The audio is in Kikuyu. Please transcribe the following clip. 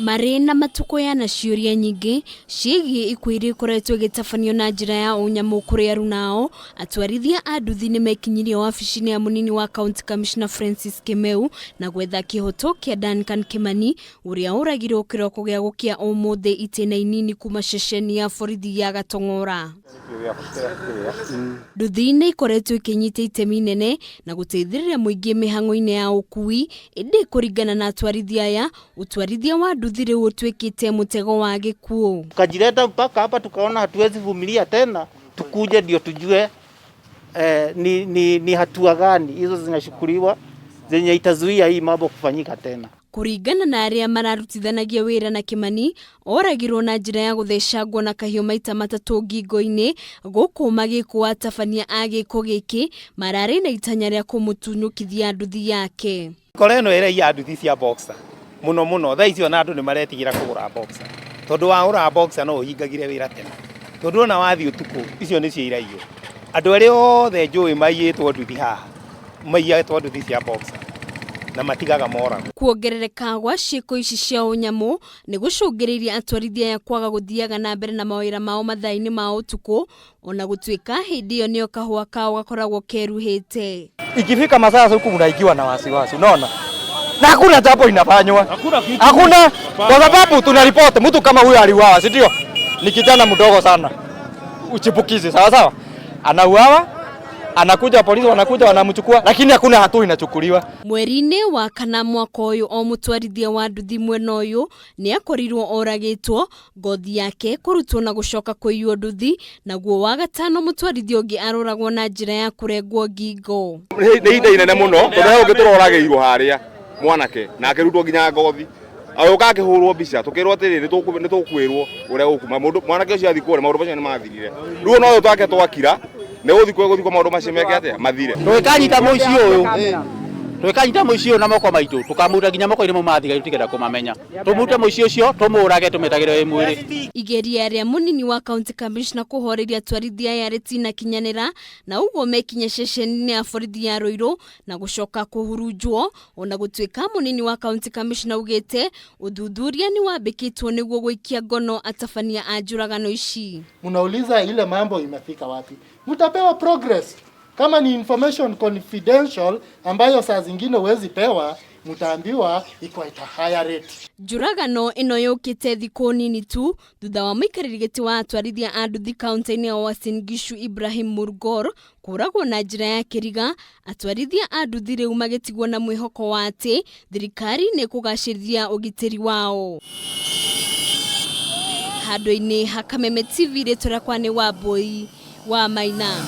Marĩ na matũkũya na ciũria nyingĩ ciĩgiĩ ikuũ iria ikoretwo igĩtabanio na njĩra ya ũnyamũ kũrĩ aruna ao, atwarithia a nduthi nĩ mekinyirie wabici-inĩ ya mũnini wa County Commissioner Francis Kimeu na gwetha kĩhoto kĩa Duncan Kimani ũrĩa ũragirwo kĩroko gĩa gũkĩa ũmũthĩ itĩna inini kuma ceceni ya borithi ya Gatong'ora. Nduthi nĩ ikoretwo ikĩnyita itemi inene na gũteithĩrĩria mũingĩ mĩhang'o-inĩ ya ũkui, ĩndĩ kũringana na atwarithia aya, ũtwarithia wa nduthi rĩu ũtuĩkĩte mũtego wa gĩkuũ. Tukajileta mpaka hapa tukaona hatuwezi vumilia tena, tukuje ndio tujue ni hatua gani hizo zinachukuliwa zenye itazuia hii mambo kufanyika tena. Kũringana na arĩa mararutithanagia wĩra na Kimani, oragirwo na njĩra ya gũthecangwo na kahiũ maita matatũ ngingo-inĩ, gũkũ magĩkwo atabania a gĩko gĩkĩ mararĩ na itanya rĩa kũmũtunyũkithia nduthi yake. Kora ĩno ĩraiya nduthi cia boxer mũno mũno. Thaa ici ona andũ nĩ maretigĩra kũgũra boxer, tondũ wagũra boxer no ũhingagire wĩra tene, tondũ ona wathiĩ ũtukũ icio nĩcio iraiywo. Andũ arĩa othe njũĩ maiyĩtwo nduthi haha maiyĩtwo nduthi cia boxer na matigaga moragwo. Kuongerereka gwa ciĩko ici cia ũnyamũ nĩ gũcũngĩrĩirie atwarithia aya kwaga gũthiaga na mbere na mawĩra mao mathaa-inĩ ma ũtukũ, ona gũtuĩka hĩndĩ ĩyo nĩyo kahũa kao gakoragwo keruhĩte. Ikifika masaa huku mnaingiwa na wasiwasi, unaona? Na hakuna jambo inafanywa. Hakuna, kwa sababu tunaripoti mtu kama huyo aliuawa, si ndio? Ni kijana mdogo sana. Uchipukizi, sawa sawa. Anauawa, anakuja polisi wanakuja wanamchukua, lakini hakuna hatua inachukuliwa. Mweri-inĩ wa kana mwaka ũyũ o mũtwarithia wa nduthi mwena ũyũ nĩ akorirwo oragĩtwo, ngothi yake kũrutwo na gũcoka kũiywo nduthi, naguo wa gatano mũtwarithia ũngĩ aroragwo na njĩra ya kũrengwo ngingo. Nĩ ihinda inene mũno tondũ he ũngĩ tũroragĩirwo harĩa mwanake na akĩrutwo nginya ngothi, agĩũka akĩhũrwo mbica tũkĩrwo atĩrĩrĩ nĩ tũkwĩrwo ũrĩa gũkuma mũndũ mwanake ũcio athiĩ kũrĩa maũndũ macio nĩ mathirire. Rĩu no ũyũ twake twakira nĩ gũthiĩ gũthikwo maũndũ macio meke atĩa mathire. Tũgĩkanyita mũici ũyũ, tũgĩkanyita mũici ũyũ na moko maitũ, tũkamũruta nginya moko-inĩ mau ma thigari tũtikenda kũmamenya. Tũmũrute mũici ũcio tũmũrage tũmĩtagĩre wĩ mwĩrĩ. Igeria rĩa mũnini wa County Commissioner kũhoreria atwarithia aya rĩtinakinyanĩra na ũguo mekinya ceceni-inĩ ya borithi ya Ruiru na gũcoka kũhurunjwo, ona gũtuĩka mũnini wa County Commissioner augĩte ũthuthuria nĩ wambĩkĩtwo nĩguo gũikia ngono atabania a njũragano ici. Mnauliza ile mambo imefika wapi? Mtapewa progress. Kama ni information confidential ambayo saa zingine huwezi pewa, mtaambiwa iko at a higher rate. Njũragano ĩno yũkĩte thikũ nini tu thutha wa mũikarĩri gĩtĩ wa atwarithia a nduthi kaunti-inĩ ya Uasin Gishu Ibrahim Murgor kũragwo na njĩra ya kĩriga, atwarithia a nduthi rĩu magĩtigwo na mwĩhoko wa atĩ thirikari nĩ ĩkũgacĩrithia ũgitĩri wao. Handũ-inĩ ha Kameme TV, rĩtwa rĩakwa nĩ Wambui wa Maina.